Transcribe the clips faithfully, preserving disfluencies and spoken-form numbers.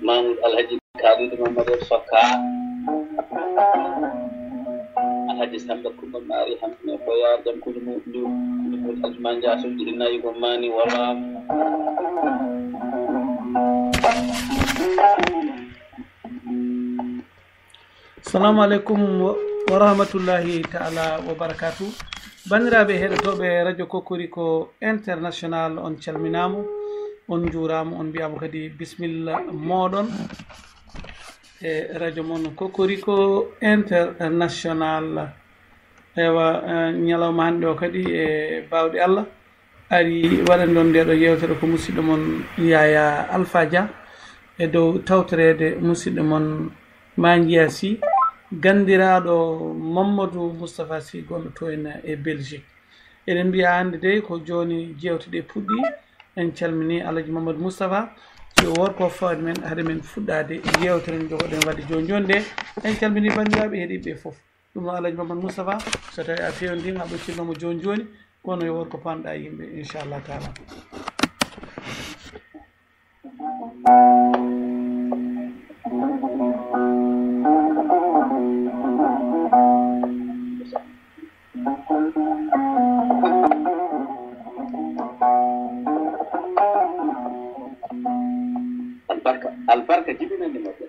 Mamoud Alhaji Khalid Mamadou Sokka, Alhaji Samba Kumba Mari Hamne Boya, Jam Kudu Mudu, Alhaji Manja Sudi Nayi Gomani Wala. Salamu aleykum wa- wa rahmatullahi taala wa barakatu. Banndiraaɓe heɗotooɓe Radio Kokoriko International, on calminaama, on njuuraama, on mbiyaama kadi bismilla mooɗon e radio mon Kokoriko International. Ewa, eh, ñalawma hannde o kadi e baawɗe Allah, ari waɗan ɗon nde ɗo yeewtere ko musidɗo mon Yaya Alpha Dia e dow tawtoreede musidɗo mon Mangiya Sy, ganndiraaɗo Mamadou Moustapha Sy, gonɗo to en e Belgique. Eɗen mbiya hannde dey ko jooni jeewte ɗe puɗɗi. En calmini Alhaji Mamadou Moustapha, si o worko fawde men, hade men fuɗɗaade yeewtere nde jogoɗen waɗde jooni jooni nde. En calmini banndiraaɓe heɗiiɓe fof. Ɗum noon, Alhaji Mamadou Moustapha, so tawi a feewndi, a ɓoccinnomo jooni jooni, kono yo won ko paanɗa yimɓe, inchallah taala. Albarka, albarka jibinande moƴƴa.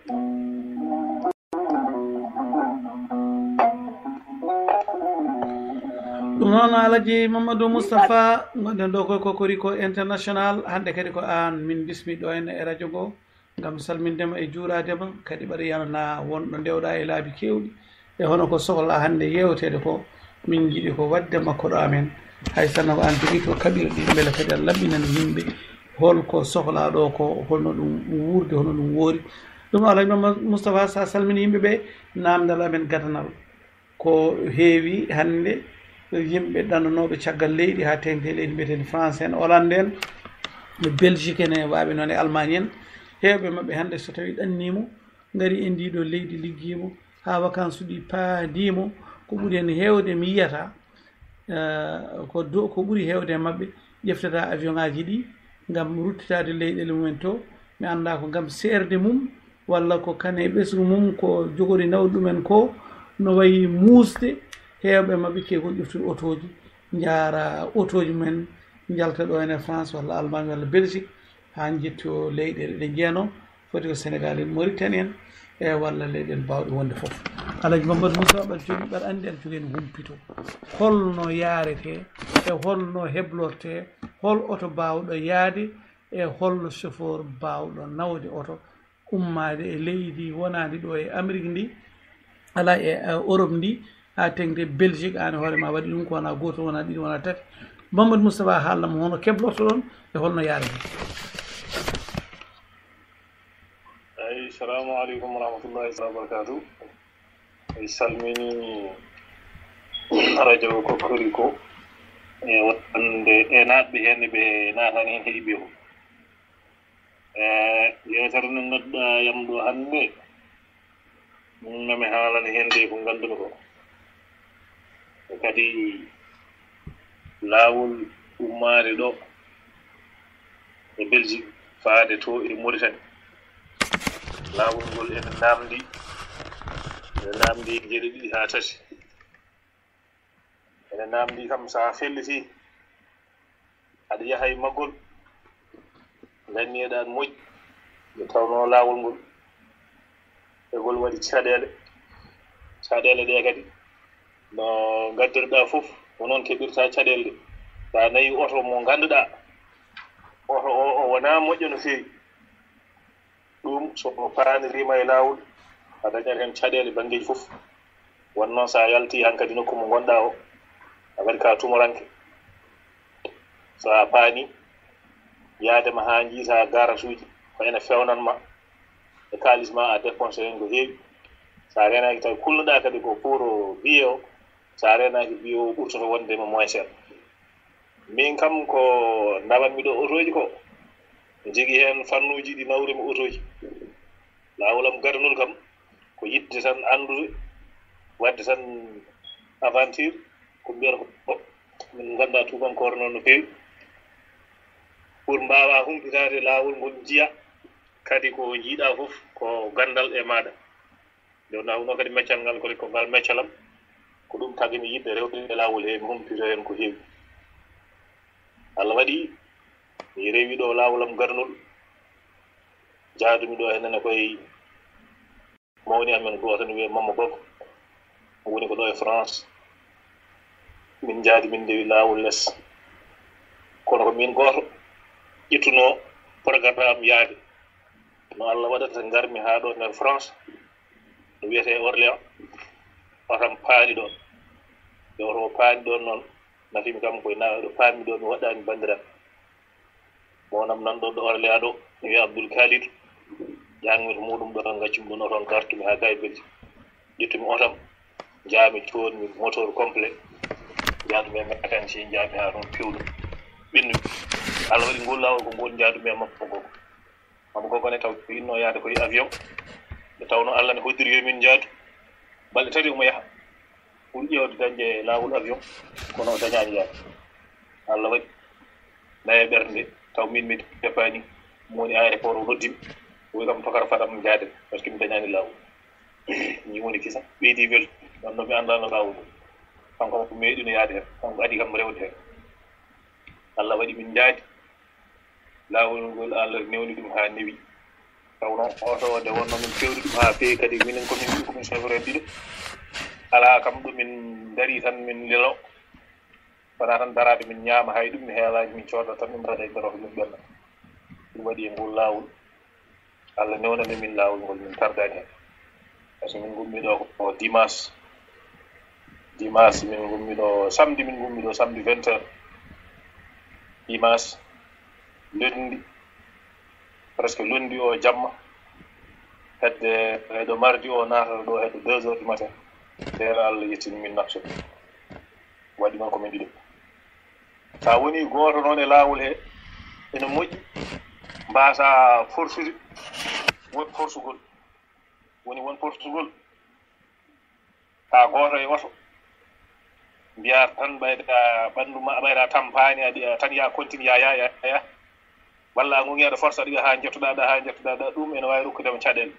Ɗum noon, Alaji Mamadou Moustapha, ngonɗen ɗo koye Kokoriko International. Hannde kadi ko aan min bismi ɗo henne e radio ngo, ngam salmindema e juuraadema, kadi mbaɗa yanana wonɗo ndewɗa e laabi keewɗi. E hono ko sohla hannde yeewteede ko, min njiɗi ko waɗde makko ɗo amen. Hay sinno ko aan jogii to kaɓirɗe, mbele kadi a laɓɓinana yimɓe hol ko sohlaa ɗo ko, holno ɗum wuurdi, hono ɗum woori. Ɗum Alaji Mamadou Moustapha, so a salmini yimɓe ɓe, naamndal amen gadanal. Ko heewi hannde yimɓe ɗannanooɓe caggal leydi haa teeŋti e leydi mbiyeteendi France en, Hollande en, e Belgique en, e waaɓe noon e Allemagne en. Heewɓe maɓɓe hannde so tawii ɗanniimo, ngari e ndii ɗoo leydi, liggiimo haa vacances uji paadiimo, ko ɓuri heen heewde mi yiyata, eh, ko do-, ko ɓuri heewde e maɓɓe ƴeftata avion ŋaaji ɗi ngam ruttitaade leyɗeele mumen to, mi anndaa ko ngam seerde mum, walla ko kane ɓesngu mum ko jogori nawde ɗumen ko, no wayi muusde, heewɓe maɓɓe kewi ko ƴeftude otooji, njaara otooji mumen, njalta ɗo ene France walla Allemagne walla Belgique, haa njetto leyɗeele ɗe njeyanoo, foti ko Sénégal en, Mauritanie en, e walla leyɗeele baawɗe wonde fof. Alaji Mamadou Moussa, mbaɗa jogii, mbaɗa anndi aɗa jogii heen humpito. Holno yaaretee, e holno heblortee, hol oto baawɗo yaade, e holno chauffeur baawɗo nawde oto, ummaade e leydi wonaandi ɗo e Amérique ndi, alaa e, e Europe ndi, haa teeŋti Belgique, aan e hoore ma waɗi ɗum ko wonaa gooto, wonaa ɗiɗi, wonaa tati. Mamadou Moustapha, haalnam hono keblortoɗon e holno yaaretee. Eyi, salamu aleykum wa rahmatullahi wa barakatuh. Mi salmini radio Kokoriko e wonde e naatɓe heen ɓe naatani heen heɗiiɓe fof. E yeewtere nde nodda yam ɗo hannde, min mami haalani heen de ko nganndumi ko. E kadi laawol ummaade ɗo e Belgique faade to e Mauritanie. Laawol ngol ene naamndi, ene naamndi geɗe ɗiɗi haa tati. Ene naamndi kam, so a felliti, aɗa yaha e maggol, nganniyeɗa aɗa moƴƴi, nde tawnoo laawol ngol, e ngol waɗi caɗeele. Caɗeele ɗe kadi, no ngaddirɗa fof, ko noon keɓirta caɗeele ɗe. Sa nayi oto mo ngannduɗaa, oto o, o wonaa moƴƴo no feewi. Ɗum, so o paaniriima e laawol, a dañat heen caɗeele banngeeji fof. Wonno so a yaltii hankadi nokku mo ngonɗaa o, a waɗi ka tumoranke. So a paani, yaade ma haa njiita garasuuji, ko ene fewnan ma, e kaalis ma a dépensé heen ko heewi. So a reenaaki tawi kulnoɗaa kadi ko pour billet o, so a reenaaki billet o ɓurtoto wonde ma moins cher. Min kam ko nawanmi ɗo otooji ko, mi jogii heen fannuuji ɗi nawrumi otooji. Laawol am gadanol kam ko yiɗde tan anndude, waɗde tan aventure, ko mbiyata ko, min nganndaa tuubankoore noon no feewi. Pour mbaawaa humpitaade laawol ngol, njiya kadi ko njiiɗaa fof ko ganndal e maaɗa. Nde wonaa wonoo kadi meccal ngal, ko ko ngal meccalam, ko ɗum tagi mi yiɗde rewde e laawol he, mi humpito heen ko heewi. Allah waɗi mi rewi ɗo laawol am garnol, jaadumi ɗo heen ne koye mawni amen gooto ne wiyee Mamma Goggo, o woni ko ɗo e France. Min njaadi, min ndewi laawol les. Kono ko min gooto ƴettunoo programme yaade. No Allah waɗata, ngarmi haa ɗo nder France, no wiyetee Orléans, otam paali ɗon. Nde oto o paali ɗon noon, nafimi kam koye na-, ɗo paami ɗo, mi waɗɗaani banndiraaɓe. Mo wonam nan ɗo, ɗo Orléans ɗo, mi wiya Abdoul Khalid, ƴaŋmi to muuɗum ɗon, gaccumi ɗum oto, ngartumi haa Gaye Belji. Ƴettumi otam, njaami, coodmi moteur complet, njaatumi e mécanicien, njaami haa toon pewɗo. Ɓennu. Allah waɗi ngol laawol ko ngol njaatumi e makko ngol. Mamma Goggo ne taw ko innoo yaade koye avion. Nde tawnoo Allah ne hoddiri yo min njaadu. Balɗe tati omo yaha. Ɓuri ƴeewde dañde laawol avion, kono o dañaani yaade. Allah waɗi naye ɓernde, taw min mi depaani, mo woni aéroport o noddi mi, o wi kam tokara fadam njaaden, parce que mi dañaani laawol. Min woni kisa, ɓeydi weltude, wonno mi anndaano laawol ngol. Kanko ko meeɗino yaade heen, kanko adi kam rewde heen. Allah waɗi min njaadi. Laawol ngol, Allah newni ɗum haa newi. Tawnoo oto o nde wonno min pewni ɗum haa feewi, kadi minen ko min ɗiɗo, ko min chauffeur en ɗiɗo. Alaa kam ɗo min ndarii tan min lelo. Wonaa tan daraade min ñaama, hay ɗum mi heewaani, min cooda tan min mbaɗa e nder oto min ɓenna. Ɗum waɗi e ngol laawol. Allah newnani min laawol ngol, min tardaani heen. Par ce que min ngummi ɗo ko dimanche. Dimanche min ngummi ɗo, samedi min ngummi ɗo, samedi vingt heures. Dimanche, lundi, presque lundi o jamma. Hedde, heddo mardi o naatata ɗo hedde deux heures du matin. Nder Allah yettini min nafsude. Waɗi noon ko min ɗiɗo. So a woni gooto noon e laawol he, ene moƴƴi, mbaasa forsude, won forsugol. Woni won forsugol. Haa gooto e oto. Mbiyaa tan ɓayda ɓanndu ma, ɓayda tampaani, a, a tan ya continue, ya, ya, ya, ya. Walla a ŋoŋi aɗa forsa ɗiga haa njettoɗaa ɗa, haa njettoɗaa ɗa. Ɗum ene waawi rokkude ma caɗeele.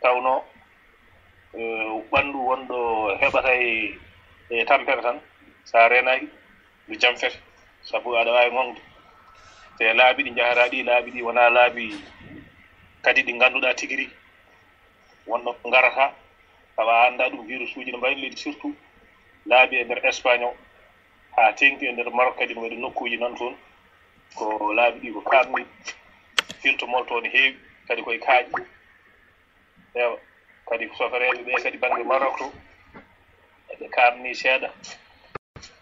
Tawnoo, eh, ɓanndu wonɗo heɓata e, e tampere tan, so a reenaaki, ndu jamfete. Sabu aɗa waawi ŋoŋde. Te laabi ɗi njahataa ɗi, laabi ɗi wonaa laabi kadi ɗi ngannduɗaa tigi rigi. Wonɗo ngarata, tawa a anndaa ɗum, virus uji no mbayri leydi, surtout laabi e nder Espagne o, haa teeŋti e nder Maroc kadi, no waɗi nokkuuji nan toon. Ko laabi ɗi ko kaaɓni, filto molto ne heewi, kadi koye kaaƴe. Ewa, kadi sofereeɓe ɓe kadi bannge Maroc to, eɓe kaaɓni seeɗa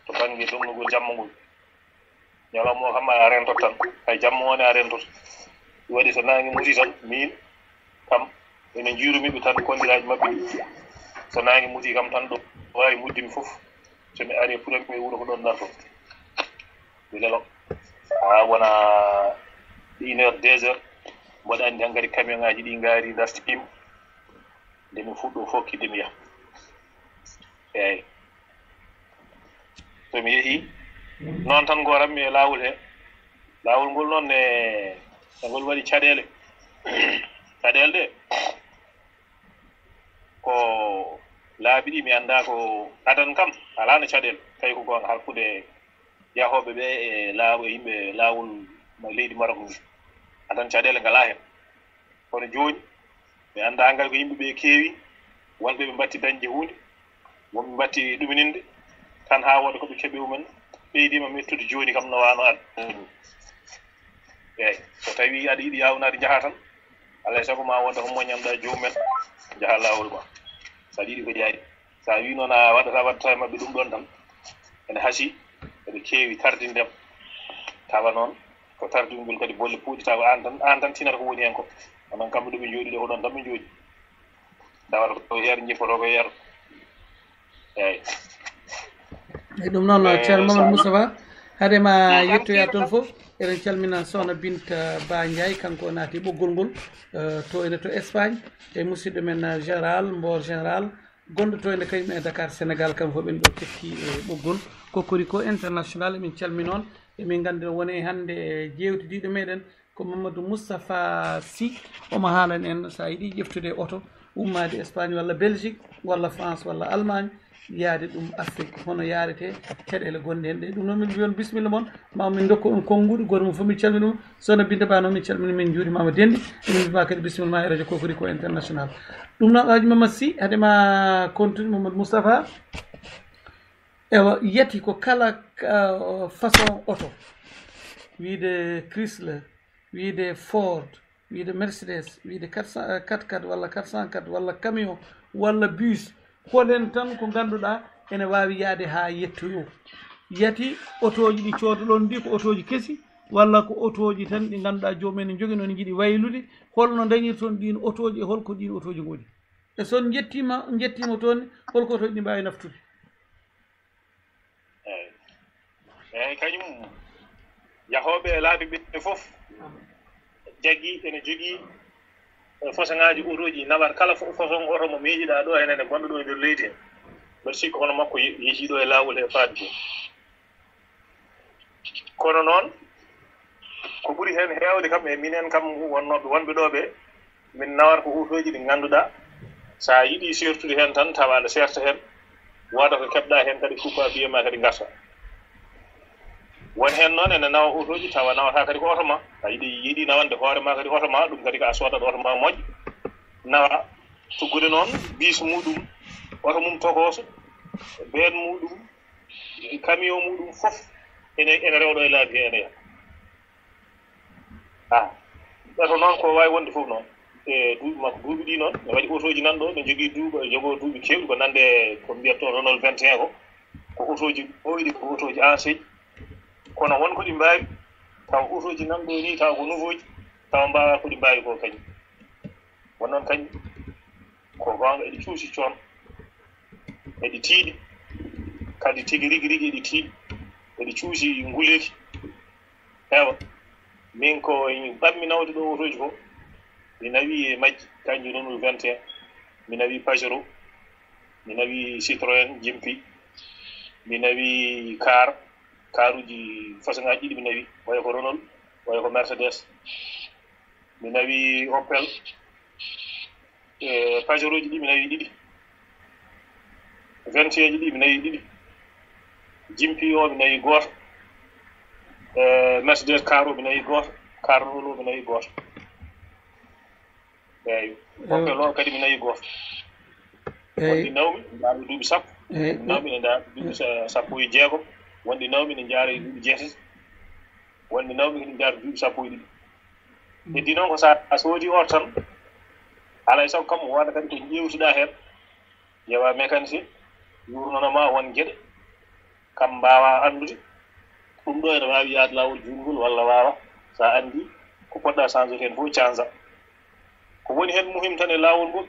to bannge dognugol jamma ngol. Ñalawma o kam a rentoto tan, hay jamma o ne a rentoto. Ɗum waɗi so naange muti tan, miin kam, ene njuurumi ɓe tan, konndiraaji maɓɓe ɗi. So naange muti kam tan, ɗo waawi mudde mi fof. So mi ari e premier wuro ko ɗoon darto. Mi lelo. Haa wona une heure, deux heures. Mboɗo anndi hankadi camion ŋaaji ɗi ngaari, ndartiima. Nde mi fuɗɗo fokkitde mi yaha. Eeyi. So mi yehii, noon tan ngoorammi e laawol he. Laawol ngol noon ne, e ngol waɗi caɗeele. Caɗeele ɗe, ko laabi ɗi mi anndaa ko adan kam, alaa no caɗeele. Tawi ko goonga halfude yahooɓe ɓe e laaw-, e yimɓe laawol leydi Maroc ndu. Adan caɗeele ngalaa heen. Kono jooni, mi anndaa ngal ko yimɓe ɓe keewi, wonɓe ɓe mbatti dañde huunde, wonɓe mbatti ɗumininde, tan haa wooda ko ɓe keɓi mumen, ɓeydiima mettude jooni kam no waano adda. Eeyi, so tawii aɗa yiɗi yaawnaade, njahaa tan, alaa e sago ma wonda ko moñanɗaa joomum en, njahaa laawol ma. So aɗa yiɗi ko jaari. So a wii noon a waɗata, waɗata e maɓɓe ɗum ɗoon tan, ene hasii, eɓe keewi tardinde ma. Tawa noon, ko tardingol kadi bolle puuɗi, tawa aan tan, aan tan tinata ko woni heen ko. Onon kamɓe ɗo ɓe njooɗi ɗo, ko ɗoon tan ɓe njooɗi. Ndawata ko yeer, njippotoo ko yeer. Eeyi. E ɗum noon, eh, Ceerno Mamadou Moustapha, hade ma yettoyaa toon fof, eɗen calmina Sohna Binta Ba Ndiaye, kanko o naati ɓoggol ngol, eh, to ene to Espagne, e musidɗo men, eh, Général, Mboor Général, gonɗo to ene kañum e Dakar, Sénégal, kamɓe fof ɓen ɗo ketti e ɓoggol Cocorico International. Min calmini on, Emin nganndi no woni hannde e jeewtidiiɗo meɗen ko Mamadou Moustapha Sy. Omo haalani en so a yiɗi ƴeftude oto ummaade Espagne walla Belgique walla France walla Allemagne, yaade ɗum Afrique, hono yaarete caɗeele gonɗe heen ɗe. Ɗum noon min mbiyon bisimilla mon, ma min ndokku on konnguɗi, gooto mum fof min calmini ɗum. Sohna Binta Ba noon min calmini, min njuurimaama denndi, min mbimaa kadi bisimilla ma e radio Kokoriko International. Ɗum noon Alhaji Mamadou Sy, hade ma kontude Mamadou Moustapha. Ewa, yati ko kala, ah, façon oto, wiyde Chrysler, wiyde Ford, wiyde Mercedes, wiyde quatre cent, eh, quatre quatre walla quatre cent quatre walla camion walla bus, hol heen tan ko ngannduɗaa ene waawi yahde haa yettoyoo. Yati otooji ɗi coodoɗon ɗi ko otooji kesi walla ko otooji tan ɗi ngannduɗaa joomum en ne njogii no ne njiɗi waylude, holno ndañirton ɗiin otooji e holko ɗiin otooji ngoni? E so on njettiima, njettiima toon, holko otooji ɗi mbaawi naftude? Eeyi. Eeyi, kañum yahooɓe e laabi ɓe fof jaggi ene jogii, eh, fasoŋaaji otooji nawat kala fo-, façon oto mo miijiɗaa ɗo henen e gonɗo ɗo e nder leydi he. Mbeɗa sikki hono makko ye-, yehii ɗo e laawol he faade ɗum. Kono noon, ko ɓuri heen heewde kam e minen kam wonnooɓe, wonɓe ɗo ɓe, min nawata ko otooji ɗi ngannduɗaa, so a yiɗii seertude heen tan, tawa aɗa seerta heen, wooda ko keɓɗaa heen kadi, kuppa piye ma kadi ngarta. Won heen noon ene nawa otooji, tawa nawata kadi ko oto ma. A yiɗi, yiɗi nawande hoore ma kadi oto ma, ɗum kadi ko a soodat oto ma moƴƴo, nawa, tuggude noon bis muɗum, oto mum tokooso, been muɗum, camion muɗum fof ene, ene rewɗo e laabi he ene yaha. Ah, ɓeto noon ko waawi wonde fof noon. E duuɓi makko, duuɓi ɗi noon, ne waɗi otooji nan ɗo, ne jogii duuɓi, jogoo duuɓi keewɗi, ko nande ko mbiyatto Renault vingt et un ko, ko otooji ɓooyɗi, ko otooji ancien. Kono won ko ɗi mbaawi, taw otooji nan ɗo ni, taw ko nouveauji, taw mbaawa ko ɗi mbaawi ko kañum. Won noon kañum, ko goonga eɗi cuusi coon, eɗi tiiɗi, kadi tigi rigi rigi eɗi tiiɗi, eɗi cuusi nguleeki. Ewa, min ko ɓammi nawde ɗo otooji ko, mi nawi e majji, kanji Renault vingt et un, mi nawi Pajero, mi nawi Citroën jimpi, mi nawi car, karuji façon ngaji ɗiɗi mi nawi, oya ko Renault, oya ko Mercedes. Mi nawi Opel, e Pajeroji ɗi mi nawi ɗiɗi, vingt et un ji ɗi mi nawi ɗiɗi, jimpi o mi nawi gooto, e Mercedes car o mi nawi gooto, car Renault o mi nawi gooto. Eeyi, Opel o kadi mi nawi gooto. Wonɗi nawmi, ndaarmi duuɓi sappo. Wonɗi nawmi ne ndaarmi duuɓi sa-, sappo e jeegom. Wonɗi nawmi ne njaara e duuɓi jeetati. Wonɓe nawɓe kadi njaara duuɓi sappo e ɗiɗi. Heddi noon ko sa, a soodi oto tan, alaa e sago kam wooda kadi ko ƴeewtuɗaa heen, ƴeewa mécanicien, yuurnana ma won geɗe kam mbaawa anndude. Ɗum ɗo ene waawi yaade laawol juutngol walla waawa, so a anndi ko poɗɗa changeude heen fof, change a. Ko woni heen muhim tan e laawol ngol,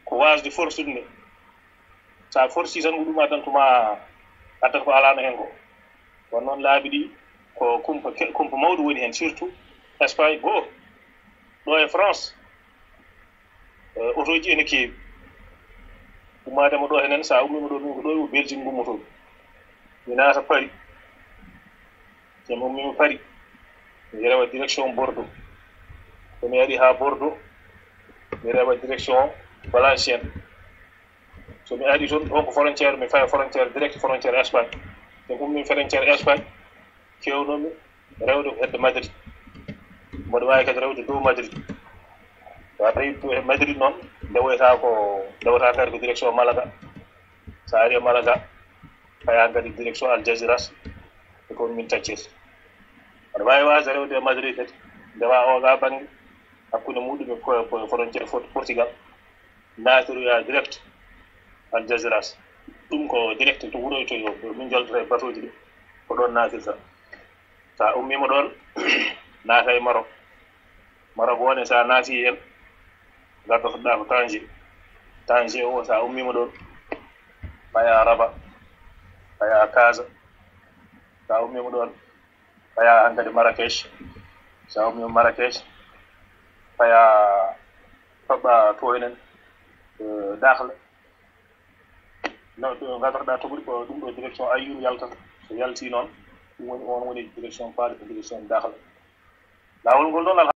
ko waasde forsude nde. So a forsi tan, ko ɗum addanta ma, addata ko alaano heen ko. Kono noon laabi ɗi ko kumpa ke-, kumpa mawɗo woni heen, surtout Espagne goo, ɗo e France, eh, otooji ene keewi. Ummaade mo ɗo henen, so a ummiima ɗo, min ko ɗo e Belgique ngummoto. Mi naata Paris. So mi ummiima Paris, mi rewa direction Bordeaux. So mi arii haa Bordeaux, mi rewa direction Valenciennes. So mi arii toon, ɗoon ko frontière, mi faya frontière direct, frontière Espagne. So mi ummii frontière Espagne, keewnoomi rewde ko hedde Madrid. Mboɗo waawi kadi rewde dow Madrid. So a tawi to e Madrid noon, ndewoyta ko, ndewata kadi ko direction Malaga. So a arii e Malaga, faya kadi direction Algeciras, e ko min taccirta. Aɗa waawi waasde rewde e Madrid kadi, ndewa o ga bannge, hakkunde muɗum e ko, ko frontière Fort-, Portugal, naatiroya direct Algeciras. Ɗum ko direct to wuro to yo, min joltata e batooji ɗi, ko ɗoon naatirta. So a ummiima ɗoon, naata e Maroc. Maroc wone so a naati heen, ngartotoɗaa ko Tanger. Tanger o, so a ummiima ɗoon, faya Rabat, faya Casa. So a ummiima ɗoon, faya hankadi Marrakech. So a ummiima Marrakech, faya toɓɓa to enen, eh, Dakhla. No, ɗo ngartotoɗaa to ɓuri ko ɗum ɗo direction Ayoun yaltata. So yaltii noon, Ɗum woni, on woni direction paade ko direction dakhla. Laawol ngol ɗon,